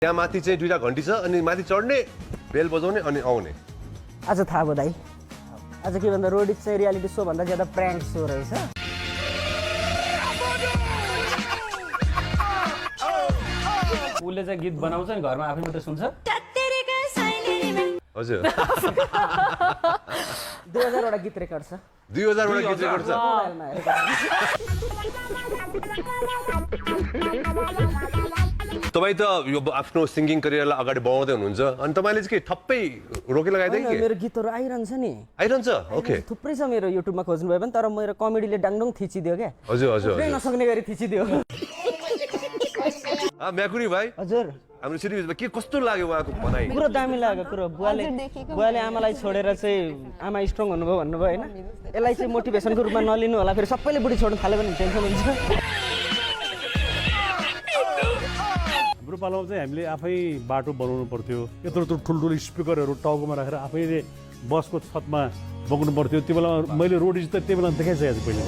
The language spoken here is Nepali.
त्यहाँ माथि चाहिँ 2टा घन्टी छ अनि माथि चढ्ने बेल बजाउने अनि आउने आज थाहा भयो दाइ आज के भन्दा रोडिज चाहिँ रियालिटी सो भन्दा ज्यादा प्र्याङ्क सो रहेछ उसले चाहिँ गीत बनाउँछ नि घरमा आफै मात्रै सुन्छ हजुर 2000 वटा गीत रेकर्ड छ 2000 वटा गीत रेकर्ड छ मोबाइलमा तपाईँ त यो आफ्नो सिङ्गिङ करियरलाई अगाडि बढाउँदै हुनुहुन्छ अनि तपाईँले चाहिँ के ठप्पै रोके लगाइदिए होइन, कि मेरो गीतहरू आइरहन्छ नि आइरहन्छ ओके थुप्रै छ मेरो युट्युबमा खोज्नु भयो भने तर मेरो कमेडीले डाङडुङ थिचिदियो क्या हजुर हजुर पुरै नसक्ने गरी थिचिदियो म्याकुरी भाइ हजुर हाम्रो सिरिजमा के कस्तो लाग्यो उहाँको भनाइ पुरो दामी लागेको कुरो बुवाले आमालाई छोडेर चाहिँ आमा स्ट्रङ हुनुभयो भन्नुभयो होइन यसलाई चाहिँ मोटिभेसनको रूपमा नलिनु होला फेरि सबैले बुढी छोड्नु थाल्यो भने टेन्सन हुन्छ हाम्रो पालामा चाहिँ हामीले आफै बाटो बनाउनु पर्थ्यो यत्रो यत्रो ठुल्ठुलो स्पिकरहरू टाउकोमा राखेर आफैले बसको छतमा बोक्नु पर्थ्यो त्यो बेलामा मैले रोड त त्यो बेला देखाइसकेको छु पहिले